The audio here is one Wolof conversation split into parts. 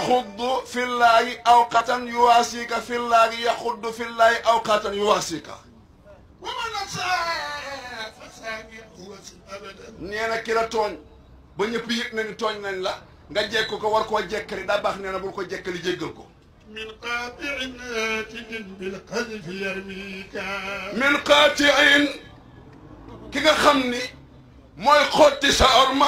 yaxuddu fillaahi awqatan yuwaasika fillaahi yaxuddu fillaahi awqatan yuwaasika nee na ki la tooñ ba ñëpp yëg na ni tooñ nañ la nga jekk ko war koo jekkali daa baax nee na bul ko jekkali jéggal ko min qaatiin naatijin bil qadfi yarmiika min qaatiin ki nga xam ni mooy xotti sa orma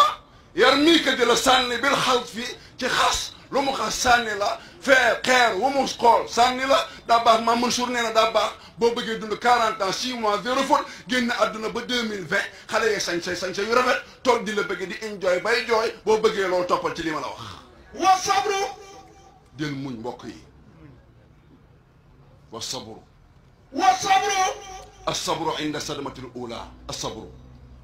yarmiika di la sànni bil xadfi ci xas lu mu xas sànni la xeer wu mu xool sànni la daa baax Maam Mansour nee na daa baax boo bëggee dund 40 ans 6 mois 0 faute génn àdduna ba 2020 xale yee sañse yu rafet toog di la bëgg di enjoy bay jooy boo bëggee loolu toppal ci li ma la wax wa sabru del muñ mbokk yi wa sabru wa sabru asabru inda sadmatil ula asabru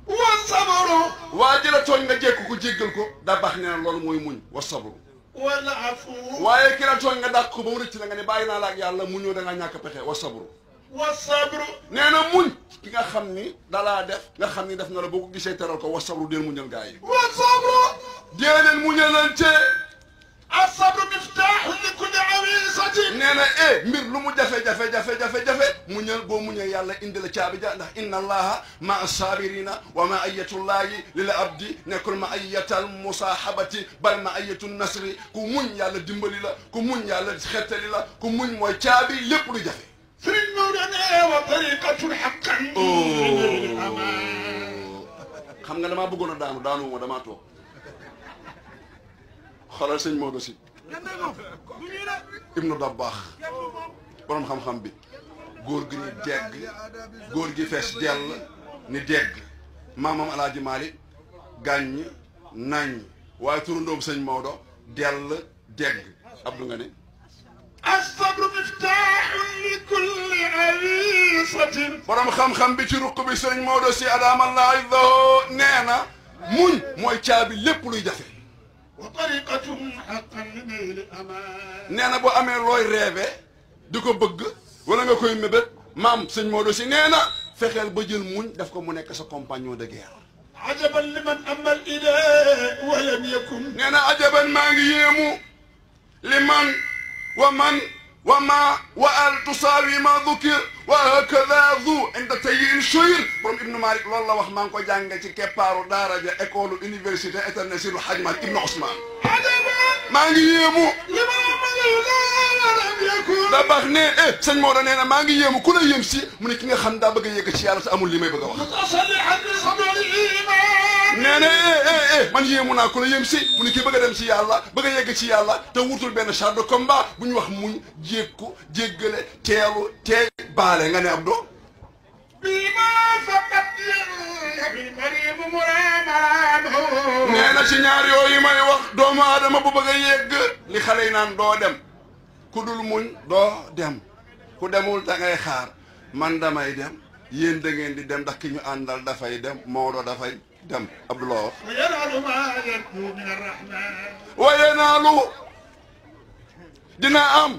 wa sabru waa jëla tooñ nga jekk ko jéggal ko daa baax nee na loolu mooy muñ wa sabru wal afu waaye ki la tooñ nga dàq ko ba mu rëcc la nga ne bàyyi naa la ak yàlla mu ñëw da ngaa ñàkk pexe wa sabru wa sabru nee na muñ ki nga xam ni dalaa def nga xam ni def na la boo ko gisee teral ko wa sabru deel muñal gaa yi wa sabru dee leen muñalante asabru miftaahu li kulli awisatin nee na mbir lu mu jafe-jafe muñal boo muñee yàlla indi la caabi ja ndax inna allaha maa sabirina wa ma ayatullahi lil abdi nekkul ma ayatal musahabati bal ma ayatu nasri ku muñ yàlla dimbali la ku muñ yàlla xettali la ku muñ mooy caabi lépp lu jafe sëriñ Maodo nee wa tariqatul haqqan xam nga damaa bëggoon a daanu ma damaa toog xoolal sëñ Maodo si ibnu Dabbaax borom xam-xam bi góor gi ni degg góor gi fees dell ni degg maamam alaaji Maalik gàññ nañ waaye turandoom sëñ Maodo dell degg Abdou nga ne asabru miftaaxun li kulli awisatin borom xam-xam bi ci ruq bi sëñ Maodo si adaamallaahu izzahu nee na muñ mooy caabi lépp luy jafe wa tariqatum haqqan li nayli amaan nee na boo amee looy reebe di ko bëgg wala nga koy mébét maam sëñ Maodo si nee na fexeel ba jël muñ def ko mu nekk sa compagnon de guerre ajaban liman amal idaa wa lam yakun nee na ajaban maa ngi yéemu liman wa man wa ma wa al tusaawi ma dukir wa hakada zu inda tayyin shuyr borom Ibnu Malik loolu la wax maa ngi ko jànge ci keppaaru daara ja école université éternel Seydi Hadji Malick Ibnu Ousmane maa ngi yéemu da baax ne sëñ Maodo nee na maa ngi yéemu ku la yéem si mu ne ki nga xam daa bëgg a yegg ci yàlla te amul li may bëgg a wax nee na man yéemu naa ku la yéem si mu ne ki bëgg a dem ci yàlla bëgg a yegg ci yàlla te wutul benn char de combat bu ñu wax muñ jékku jéggale teelu teey baale nga ne ab doo nee na ci ñaar yooyu may wax doomu aadama bu bëgg a yegg li xale yi naan doo dem ku dul muñ doo dem ku demul da ngay xaar man damay dem yéen da ngeen di dem ndax ki ñu àndal dafay dem Maodo dafay dem Abdoulaye wax waaye naalu dina am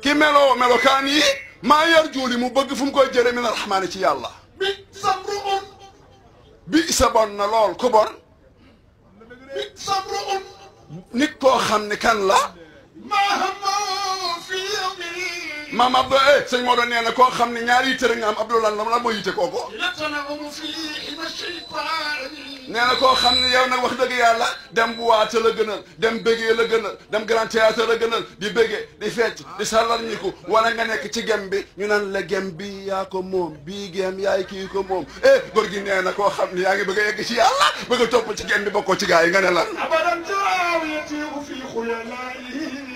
ki melokaan yi maa yar juuli mu bëgg fu mu koy jëre min arrahmaani ci yàlla bi sa bon na lool ku bon nit koo xam ni kan la maam Abdou sëñ Maodo nee na koo xam ne ñaari yitte nga am Abdoulaye lan moo yitte kooko nee na koo xam ne yow nag wax dëgg yàlla dem bu waate la gënal dem bégee la gënal dem grand théâtre la gënal di bégee di fecc di sallar ñiku wala nga nekk ci gem bi ñu naan la gem bi yaa ko moom bii gem yaay kii ko moom góor gi nee na koo xam ne yaa ngi bëgg a yegg ci yàlla bëgg a topp ci gem bi bokkoo ci gaa yi nga ne lan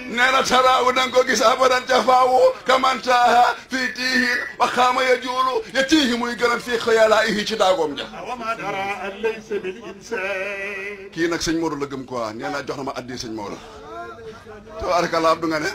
nee na taraawu da nga ko gis abadan jafaawu kamantaha fii tiihin wa xaama ya juulu ya tiihi muy gërëm fii xayalaayihi ci daagoom ja kii nag sëñ Maodo la gëm quoi nee naa jox na ma addi sëñ Maodo tabaarakallah Abdou nga ne